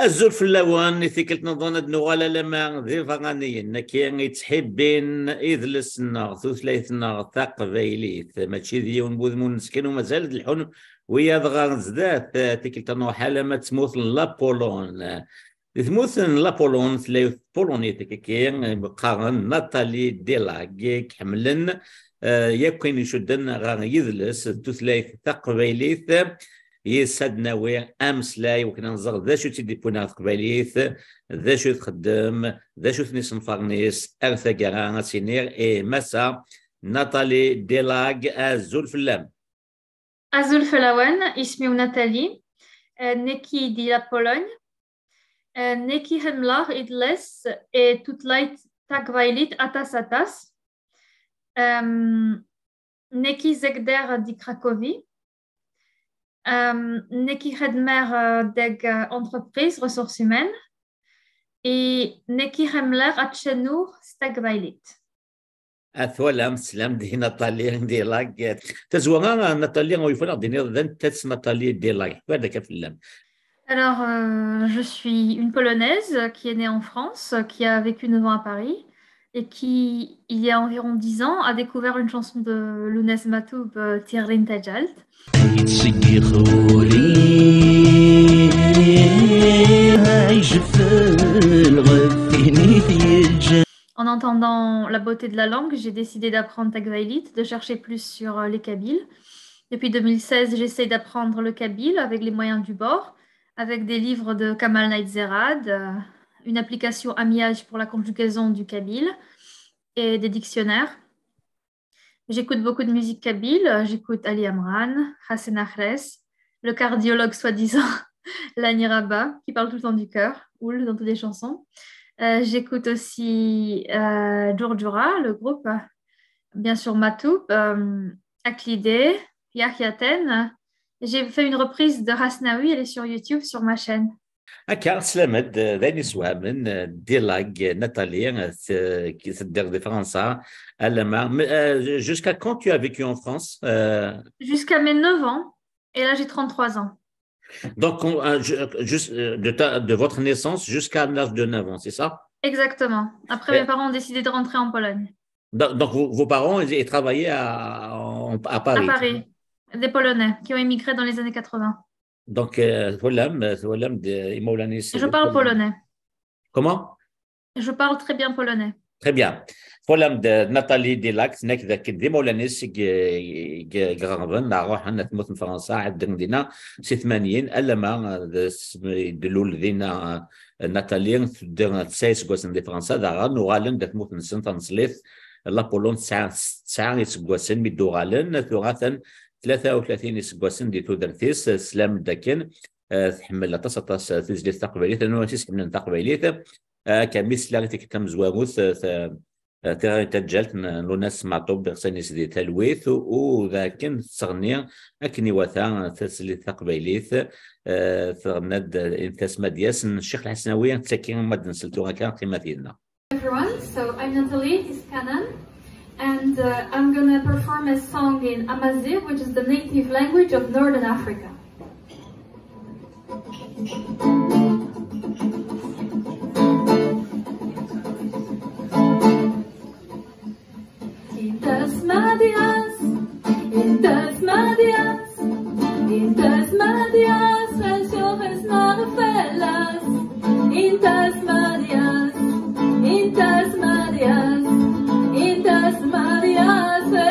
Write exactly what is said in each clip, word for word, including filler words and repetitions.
Azul fell-awen, i tikkelt nniḍen ad nuɣal alamma d ibeṛṛaniyen, akka i ttḥibbin idles-nneɣ, tutlayt-nneɣ taqbaylit. Mačči d yiwen n wudem ur neskin u mazal d lḥun wiyaḍ ɣer zdat, tikkelt ad nruḥ alamma d tmurt n la Pologne. Di tmurt n la Pologne, tella yiwet n Tpulunit, akka qqaren Nathalie Delag, i iḥemmlen, eh, yakk ayen icudden ɣer yidles d tutlayt taqbaylit. Yis ad nawi ameslay, wakken ad nẓer d acu i tt-id-iwwin ɣer teqbaylit, d acu i txeddem, d acu-ten isenfaren-is. Ar taggara ad s-iniɣ i Massa Nathalie Delag, azul fell-am. Azul fell-awen, isem-iw Nathalie, eh, nekki di la Pologne, eh, nekki ḥemmleɣ idles e tutlayt taqbaylit aṭas aṭas. Em, nekki zegdeɣ di Cracovie. Em, nekki xeddmeɣ, eh, deg, eh, entreprise ressources humaines. I nekki ḥemmleɣ ad cennuɣ s taqbaylit. Ad twalam, teslam di Nathalie Delag. Tazwara, Nathalie, ur yufan ad d-tiniḍ d anta-tt Nathalie Delag. Anda akka fell-am? Alors, euh, je suis une Polonaise qui est née en France, qui a vécu neuf ans à Paris et qui, il y a environ dix ans, a découvert une chanson de Lounès Matoub, euh, Tirlin Tajalt. Yettseggix wul-i, yejfel ɣef tin i t-yeǧǧan. En entendant la beauté de la langue, j'ai décidé d'apprendre taqbaylit, de chercher plus sur, euh, les Kabyles. Depuis deux mille seize, j'essaie d'apprendre le kabyle avec les moyens du bord, avec des livres de Kamal Naïtzerad, euh, une application Amiage pour la conjugaison du kabyle et des dictionnaires. J'écoute beaucoup de musique kabyle. Euh, j'écoute Ali Amran, Hassan Ahrès, le cardiologue soi-disant, Lani Raba, qui parle tout le temps du cœur, Oul, dans toutes les chansons. Euh, j'écoute aussi, euh, Djurdjura, le groupe, bien sûr Matoub, euh, Aklidé, Yahya Ten. J'ai fait une reprise de Hasnaoui, elle est sur YouTube, sur ma chaîne. Akka, teslam-d, d ayen isewhamen, Delag, Nathalie, t-, teddiḍ di Fransa, alamma. Mais, euh, jusqu'à quand tu as vécu en France? Euh, jusqu'à mes neuf ans, et là j'ai trente-trois ans. Donc, on, euh, je- juste, euh, de ta, de votre naissance jusqu'à l'âge de neuf ans, c'est ça? Exactement. Après, mes parents ont décidé de rentrer en Pologne. Donc, donc vos, vos parents, ils, ils travaillaient à, en- à Paris. À Paris. Des Polonais qui ont immigré dans les années quatre-vingts. Donc, euh, twalam, twalam d imawlan-is. Je parle polonais. Comment? Je parle très bien polonais. Très bien. Twalam d Nathalie Delag, nekk d akken d imawlan-is i g- g- iɣerben, neɣ ruḥen ar tmurt n Fransa, ɛedden dinna si tmanyin, alamma d asmi d-lul dinna, euh, Nathalie, tedder tesɛa iseggasen di Fransa, daɣen uɣalen-d ar tmurt-nsen taneṣlit, la Pologne tesɛa, tesɛa iseggasen mi d-uɣalen, tura atan tlata u tlatin iseggasen di tudert-is, teslam-d akken, eh, tḥemmel aṭas, aṭas, eh, tizlit taqbaylit, anwa i s-iḥemmlen taqbaylit. Eh, akka mi tesla i tikkelt tamezwarut, eh, ta- eh, tiɣri n taǧǧalt n Lunas Maɛṭub, iɣsan-is di talwit, u, u d akken tettɣenni akken iwata, eh, tazlit taqbaylit, eh, tɣenna-d, eh, Intas Madyas n Ccix Lḥesnawi, ttakki ma d-nsel tura kan, qqimat yid-neɣ. Everyone, so I'm Nathalie, he's Kanan, and, uh, I'm gonna perform a song in Amazigh, which is the native language of Northern Africa. Intas Madyas, Intas Madyas, Intas Madyas, Intas Madyas, Intas Madyas, Intas Madyas,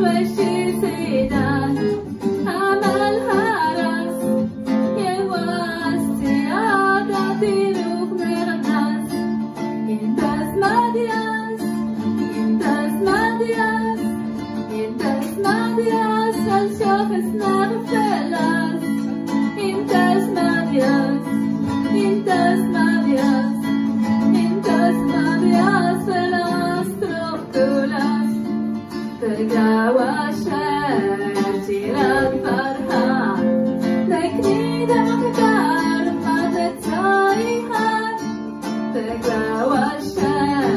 Mačči s idan, aman haras, yal wa s ttiɛad ad iruḥ mi ɣennas. Intas madyas, intas madyas, intas madyas, al shoxes neɣ felas. Intas madyas, intas madyas, intas madyas, felas truḥ tulas. Tegawacel tira lferḥan, nekni d aɣbar ma d ttayhan. Tegawacel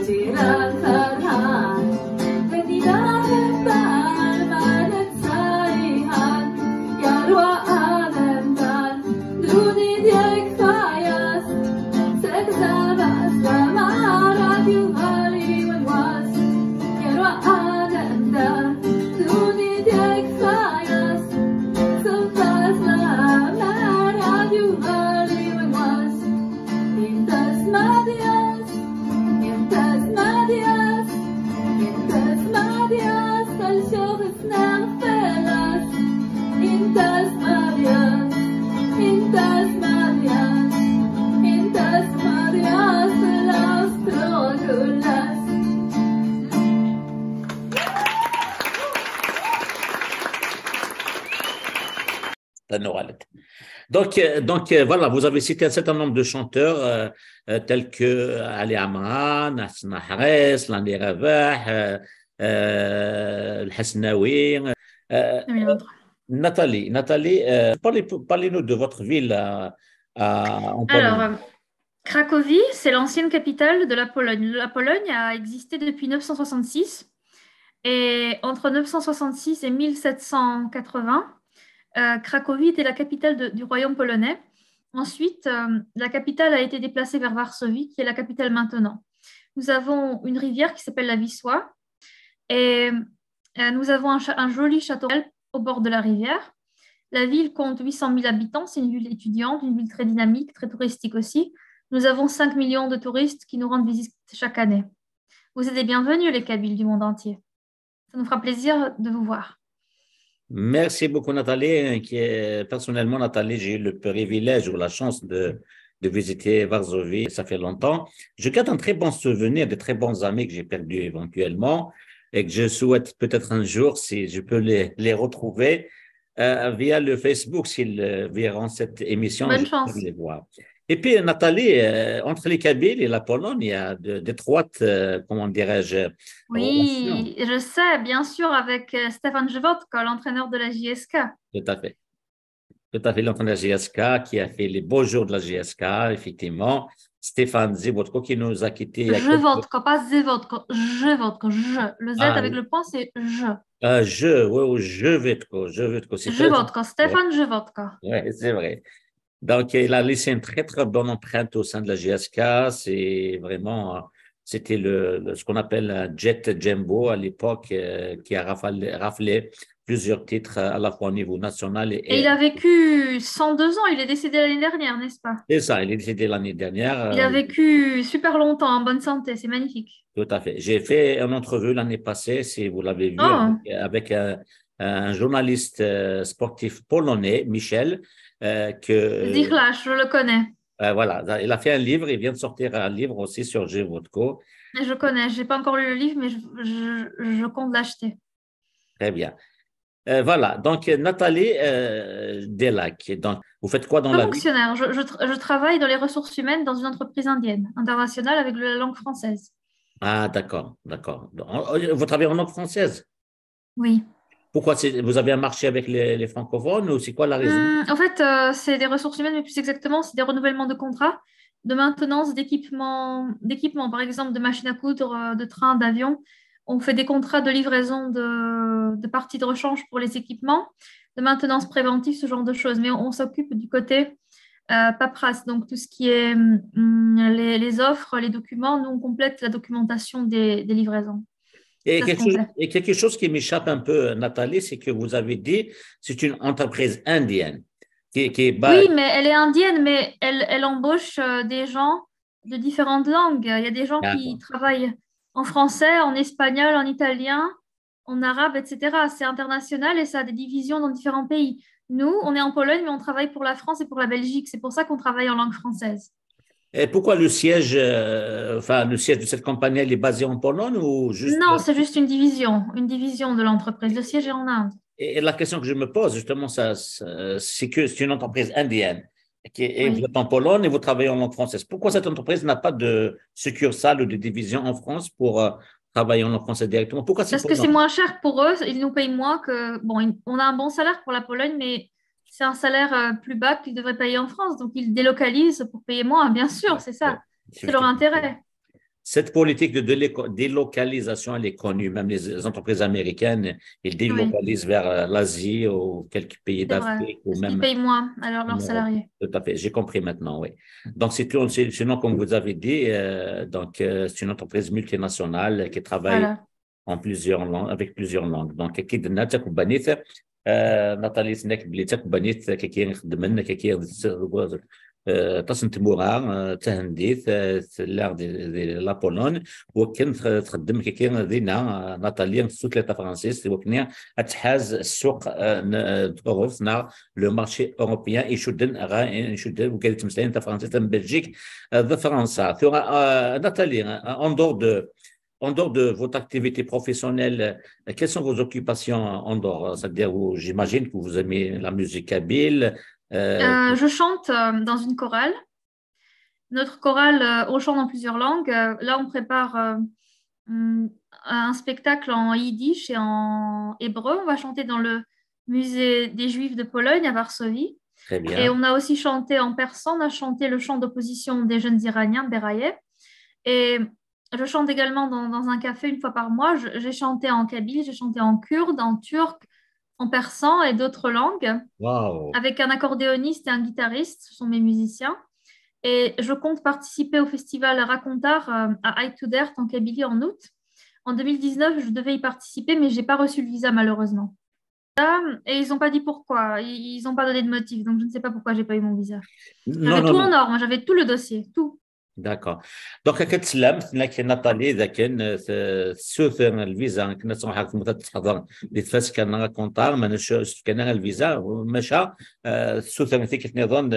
tira lferḥan, nekni d aɣbar ma d ttayhan. Yarwa alemdar, duni d-yekfa-yas, segzam-as lamara d-yuɣal yiwen wass. Yerwa alemdar, duni d-yekfa-yas, segzam-as lamara d-yuɣal yiwen wass. Intas madyas, intas madyas, intas madyas, al shoxes neɣ felas. Intas madyas, intas madyas, intas madyas, felas truḥ tulas. Tanuɣalit. Donc, euh, donc euh, voilà, vous avez cité un certain nombre de chanteurs euh, euh, tels que euh, Ali Amran, Hassan Ahres, Lani Rabah, euh, euh, El Hasnaoui. Euh, Oui, entre- Nathalie, Nathalie, euh, parlez, parlez-nous de votre ville à, à- en Alors, Pologne. euh, Cracovie, c'est l'ancienne capitale de la Pologne. La Pologne a existé depuis neuf cent soixante-six. Et entre neuf cent soixante-six et mille sept cent quatre-vingts, euh, Cracovie était la capitale de- du royaume polonais. Ensuite, euh, la capitale a été déplacée vers Varsovie, qui est la capitale maintenant. Nous avons une rivière qui s'appelle la Wisła. Et euh, nous avons un, cha- un joli château au bord de la rivière. La ville compte huit cent mille habitants. C'est une ville étudiante, une ville très dynamique, très touristique aussi. Nous avons cinq millions de touristes qui nous rendent visite chaque année. Vous êtes les bienvenus, les Kabyles du monde entier. Ça nous fera plaisir de vous voir. Merci beaucoup, Nathalie. Qui est, personnellement, Nathalie, j'ai eu le privilège ou la chance de, de visiter Varsovie. Ça fait longtemps. Je garde un très bon souvenir, de très bons amis que j'ai perdus éventuellement et que je souhaite peut-être un jour, si je peux les, les retrouver euh, via le Facebook, s'ils euh, verront cette émission, Bonne je chance. Peux les voir. Et puis, Nathalie, euh, entre les Kabyles et la Pologne, il y a de- d'étroites, euh, comment dirais-je, Oui, je sais, bien sûr, avec euh, Stefan Żywotko, l'entraîneur de la J S K. Tout à fait. Tout à fait, l'entraîneur J S K qui a fait les beaux jours de la J S K, effectivement. Stéphane Żywotko qui nous a quittés il y a quelques- Żywotko, pas Żywotko, Żywotko, Ż. Le Z Ah, avec oui. Le point, c'est Ż. Euh, je, oui, ou Żywotko, Żywotko, c'est très Żywotko, Stefan Żywotko. Oui, c'est vrai. Donc, il a laissé une très, très bonne empreinte au sein de la J S K. C'est vraiment, euh, c'était le, le- ce qu'on appelle un jet jumbo à l'époque, euh, qui a rafalé, raflé plusieurs titres à la fois au niveau national et, Et il a vécu cent deux ans, il est décédé l'année dernière, n'est-ce pas ? C'est ça, il est décédé l'année dernière. Il a euh, vécu super longtemps en bonne santé, c'est magnifique. Tout à fait. J'ai fait une entrevue l'année passée, si vous l'avez vu, Ah. avec, avec un, un journaliste euh, sportif polonais, Michel, euh, que Zichlarz, je le connais. Euh, voilà, il a fait un livre, il vient de sortir un livre aussi sur Żywotko. Je connais, j'ai pas encore lu le livre, mais je, je, je compte l'acheter. Très bien. Euh, voilà, donc euh, Nathalie euh, Delac, donc, vous faites quoi dans Pas la vie ? Fonctionnaire, je, je tra- je travaille dans les ressources humaines dans une entreprise indienne, internationale, avec la langue française. Ah, d'accord, d'accord. Donc, euh, vous travaillez en langue française ? Oui. Pourquoi c'est- vous avez un marché avec les, les francophones ou c'est quoi la raison ? Hum, en fait, euh, c'est des ressources humaines, mais plus exactement, c'est des renouvellements de contrats de maintenance d'équipements, d'équipements, par exemple de machines à coudre, euh, de trains, d'avions. On fait des contrats de livraison de, de parties de rechange pour les équipements, de maintenance préventive, ce genre de choses. Mais on, on s'occupe du côté euh, paperasse, donc tout ce qui est hum, les, les offres, les documents. Nous, on complète la documentation des, des livraisons. Et Ça se quelque, chose, complète. Et quelque chose qui m'échappe un peu, Nathalie, c'est que vous avez dit c'est une entreprise indienne qui, qui est ba- Oui, mais elle est indienne, mais elle, elle embauche euh, des gens de différentes langues. Il y a des gens qui D'accord. travaillent en français, en espagnol, en italien, en arabe, et cetera. C'est international et ça a des divisions dans différents pays. Nous, on est en Pologne, mais on travaille pour la France et pour la Belgique. C'est pour ça qu'on travaille en langue française. Et pourquoi le siège, euh, enfin, le siège de cette compagnie, elle est basée en Pologne ou juste... Non, c'est juste une division, une division de l'entreprise. Le siège est en Inde. Et la question que je me pose, justement, ça, c'est que c'est une entreprise indienne. Qui est, et vous êtes en Pologne et vous travaillez en langue française. Pourquoi cette entreprise n'a pas de succursale ou de division en France pour euh, travailler en langue française directement? Pourquoi c'est... Parce que c'est moins cher pour eux, ils nous payent moins que... Bon, on a un bon salaire pour la Pologne, mais c'est un salaire euh, plus bas qu'ils devraient payer en France. Donc, ils délocalisent pour payer moins, bien sûr, c'est ça. C'est leur intérêt. Cette politique de délocalisation, elle est connue. Même les entreprises américaines, ils délocalisent oui. vers euh, l'Asie ou quelques pays d'Afrique. Ou même... Ils payent moins alors leurs salariés. Tout à fait, j'ai compris maintenant, oui. Donc, c'est sinon, comme vous avez dit, euh, donc euh, c'est une entreprise multinationale qui travaille voilà. en plusieurs langues, avec plusieurs langues. Donc, qui de Nathalie Snek, Blitz, Banit, qui est de Kaki, aṭas n tmura d tahendit tella di la Pologne, wakken txeddem kaki dinna Nathalie s tutlayt tafransist, wakken ad tḥaz ssuq n Tuṛuft neɣ le marché européen icudden ɣer icudden wigad yettmeslayen tafransist am Belgique d Fransa. Tura Nathalie, en dehors de en dehors de votre activité professionnelle, quelles sont vos occupations en dehors? C'est-à-dire, j'imagine que vous aimez la musique kabyle. Euh... Euh, je chante euh, dans une chorale. Notre chorale, euh, on chante dans plusieurs langues. Euh, là, on prépare euh, un spectacle en yiddish et en hébreu. On va chanter dans le musée des Juifs de Pologne à Varsovie. Très bien. Et on a aussi chanté en persan. On a chanté le chant d'opposition des jeunes Iraniens, Beraye. Et je chante également dans, dans, un café une fois par mois. J'ai chanté en kabyle, j'ai chanté en kurde, en turc, en persan et d'autres langues. Wow. Avec un accordéoniste et un guitariste, ce sont mes musiciens. Et je compte participer au festival Rakontar euh, à Ait Tudert en Kabylie en août. En deux mille dix-neuf, je devais y participer, mais je n'ai pas reçu le visa malheureusement. Et ils n'ont pas dit pourquoi, ils n'ont pas donné de motif, donc je ne sais pas pourquoi j'ai pas eu mon visa. J'avais tout en ordre, j'avais tout le dossier, tout. D'accord. Donc, akka teslam, tenna-k Nathalie, dakken tessuter lviza akken ad tṛuḥ ar tmurt ad teḥḍer di tfaska n Rakontar, ma nec ur s-fkan ara lviza, maca tessuter tikkelt nniḍen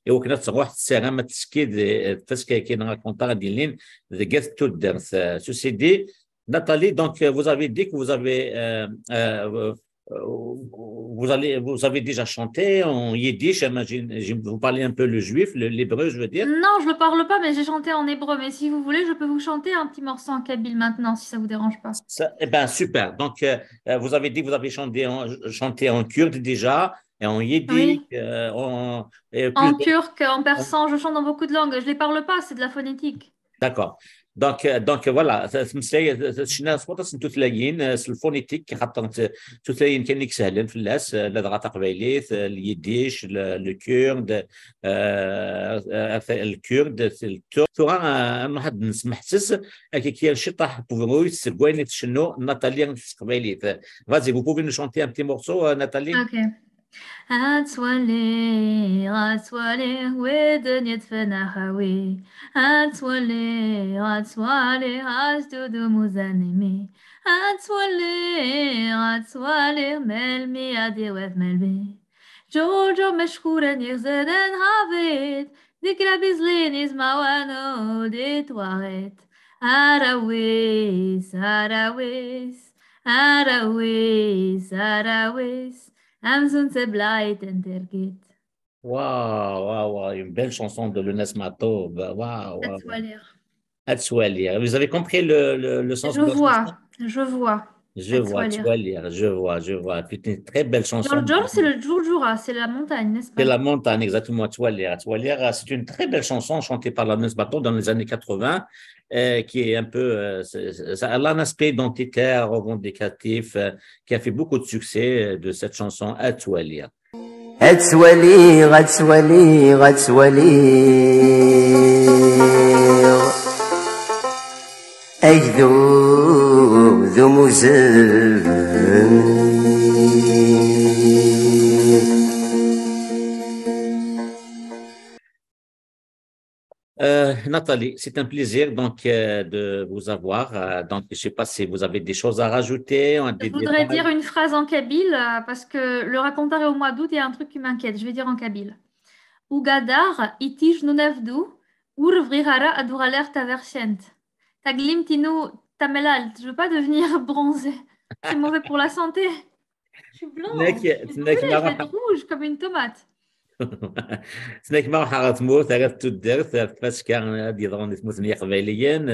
i wakken ad tṛuḥ, tessaram ad teski di tfaska-agi n Rakontar ad d-yilin deg At Tuddert. Ceci dit, Nathalie, donc, vous avez dit que vous avez euh, euh, vous, allez, vous avez déjà chanté en yiddish, vous parlez un peu le juif, l'hébreu, je veux dire. Non, je ne le parle pas, mais j'ai chanté en hébreu. Mais si vous voulez, je peux vous chanter un petit morceau en kabyle maintenant, si ça ne vous dérange pas. Ça, eh bien, super. Donc, euh, vous avez dit que vous avez chanté en, chanté en kurde déjà, et en yiddish, oui. euh, en, et en turc, en persan, je chante dans beaucoup de langues. Je ne les parle pas, c'est de la phonétique. D'accord. Donc, euh, donc voilà, tmeslay tecna s waṭas n tutlayin s lfonétik, xaṭer tutlayin kan i isehlen fell-as, ladɣa taqbaylit, lyiddic, le kurde, le kurde, le turc. Tura ad nruḥ ad nesmeḥses akka kan ciṭṭaḥ n tebruyt seg wayen i tcennu Nathalie s teqbaylit. Vas-y, vous pouvez nous chanter un petit morceau, Nathalie? Ok. Ad ttwaliɣ, ad ttwaliɣ widen yeṭṭfen aḥawi. Ad ttwaliɣ, ad ttwaliɣ ajdud umuzan-imi. Ad ttwaliɣ, ad ttwaliɣ melmi ad iwet melmi. Ǧuǧuɣ meckuren yixzaden ḥaḍit, deg lab izlin izmawen ur d-ittwaɣit. Arraw-is, arraw-is, arraw-is, arraw-is. Amzun teblaɛit n tergit. Waouh, waouh, waouh, une belle chanson de Lounes Matoub. Waouh, waouh. Ad ttwaliɣ. Vous avez compris le, le, le sens je de la vois, chanson? Je vois. Je vois, ad ttwaliɣ, je vois, je vois. C'est une très belle chanson. Ǧurǧur, c'est le Ǧurǧura, c'est la montagne, n'est-ce pas? C'est la montagne, exactement, ad ttwaliɣ, ad ttwaliɣ. C'est une très belle chanson chantée par la Lounes Matoub dans les années quatre-vingts, euh, qui est un peu, euh, c'est, c'est, ça a un aspect identitaire, revendicatif, euh, qui a fait beaucoup de succès, euh, de cette chanson, ad ttwaliɣ. Ad ttwaliɣ, ad ttwaliɣ, ad ttwaliɣ. Agdud umuzan. Euh, Nathalie, c'est un plaisir donc euh, de vous avoir. Euh, donc, je ne sais pas si vous avez des choses à rajouter. Je voudrais dire une phrase en kabyle euh, parce que le raconter au mois d'août, il y a un truc qui m'inquiète. Je vais dire en kabyle. Ugadeɣ iṭij n unebdu, ur bɣiɣ ara ad uɣaleɣ d tabercant. Taglimt-inu d tamelalt, je veux pas devenir bronzée. C'est mauvais pour la santé. Je suis blanche. Je suis brûlée, je vais être rouge comme une tomate. Ttnakma ruḥeɣ ɣer tmurt, ar at tuddert, ar tfaska ad d-yeḍrun di tmurt n Yiqbayliyen.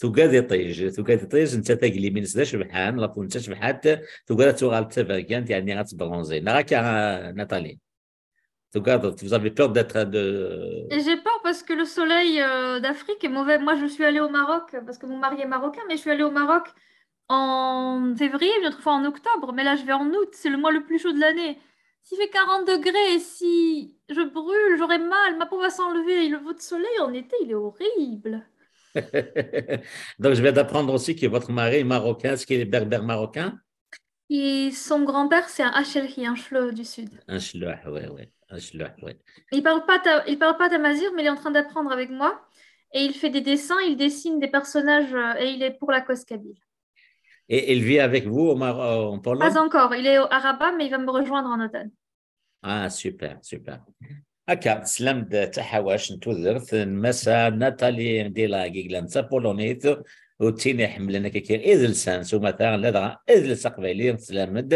Tugad iṭij, tugad iṭij, netta taglimin-is d acebḥan, la peau-nnes d tacebḥant, tugad ad tuɣal d taberkant, yeɛni ad tebronzi. Neɣ akka, Nathalie? Tugadeḍ, vous avez peur d'être de... Et j'ai peur parce que le soleil euh, d'Afrique est mauvais. Moi, je suis allée au Maroc parce que mon mari est marocain, mais je suis allée au Maroc en février, une autre fois en octobre, mais là, je vais en août, c'est le mois le plus chaud de l'année. S'il fait quarante degrés et si je brûle, j'aurai mal, ma peau va s'enlever. Et le, votre soleil en été, il est horrible. Donc, je viens d'apprendre aussi que votre mari est marocain. Est-ce qu'il est berbère marocain? Et son grand-père, c'est un Achelhi, un Chlo du sud. Un Chlo, oui, oui. Un Chlo, oui. Il parle pas, ta- il parle pas tamazight, mais il est en train d'apprendre avec moi. Et il fait des dessins, il dessine des personnages euh, et il est pour la cause kabyle. Et il vit avec vous au Mar- en Pologne? Pas encore, il est au Araba, mais il va me rejoindre en automne. Ah, super, super. Akka, teslam-d taḥawact n tudert n Massa Nathalie Dila, i yellan d tapulunit, u d tin iḥemmlen akka idles-a s umata, ladɣa idles aqbayli, teslam-d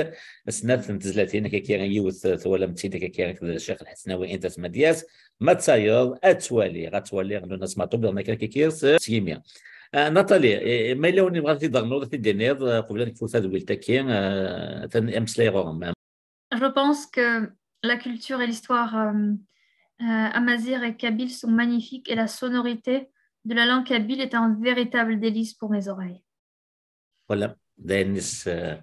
snat n tezlatin akka, yiwet twalam-tt-id akka akked Ccix Lḥesnawi, inta tmadyas, ma d-tayeḍ, ad twaliɣ, ad twaliɣ, Luna Smaṭub, iḍen akka s yimi. Ah, Nathalie, eh, ma yella win yebɣan ad t-id-ternuḍ, ad t-id-tiniḍ, eh, qbel ad nekfu tadwilt-agi, eh, atan ameslay ɣur-m. Je pense que la culture et l'histoire euh, euh, amazigh et kabyle sont magnifiques et la sonorité de la langue kabyle est un véritable délice pour mes oreilles. Voilà, d ayen is- eh,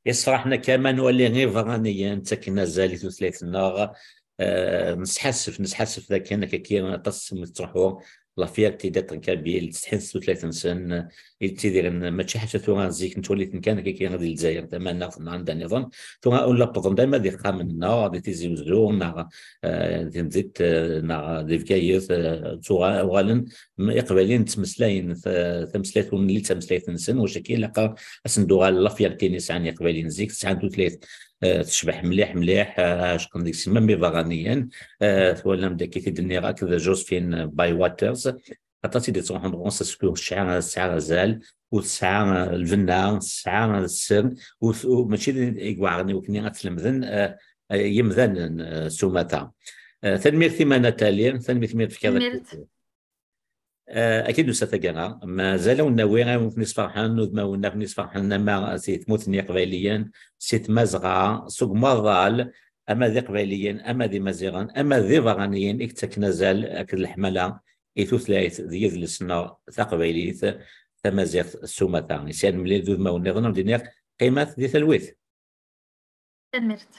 yessefraḥen akka ma nwali iberraniyen ttaken azal i tutlayt-nneɣ. Eh, nesḥassef, nesḥassef dakken akka aṭas mi tettruḥu la fierté d'être kabyle, ttsetḥin s tutlayt-nsen, i ttidiren, mačči ḥaca tura, zik nettwali-ten kan akka di Lezzayer tamaneɣt neɣ anda nniḍen. Tura ula wwḍen dayma d ixxamen-nneɣ, di Tizi Uzzu, neɣ eh, di temdint, eh, neɣ di Bgayet, eh, ttuɣa- uɣalen m- Iqbayliyen ttmeslayen ta- tameslayt ur nelli d tameslayt-nsen, wacaki ilaq ad sen-d-uɣal la fierté-nni sɛan Iqbayliyen zik, sɛan tutlayt eh, tecbeḥ mliḥ, mliḥ, eh, ɛecqen deg-s même iberraniyen. Eh, twalam-d akka i t-id-nniɣ akked Josephine Bywaters, aṭas i d-yettruḥun ɣur-s, tesɛa, tesɛa azal, u tesɛa, eh, lbenna, tesɛa, eh, sser, u t- u mačči d i iweɛren i wakken ad tlemden, eh, eh, yimdanen, eh, s umata. Eh, tanemmirt-im a Nathalie, tanemmirt imi d-tefkiḍ Tanemmirt. Eh, akka i d-nusa taggara, mazal ad wen-nawi ayen ur ten-isferḥen, udmawen ur ten-isferḥen, ama si tmurt n Yiqbayliyen, si Tmazɣa, seg umaḍal, ama d Iqbayliyen, ama d Imaziɣen, ama d iberraniyen i yettaken azal akked leḥmala i tutlayt d yidles-nneɣ taqbaylit, tamaziɣt s umata. Isyan mlil d udmawen nniḍen, ad d-iniɣ qqimet di talwit. Tanemmirt.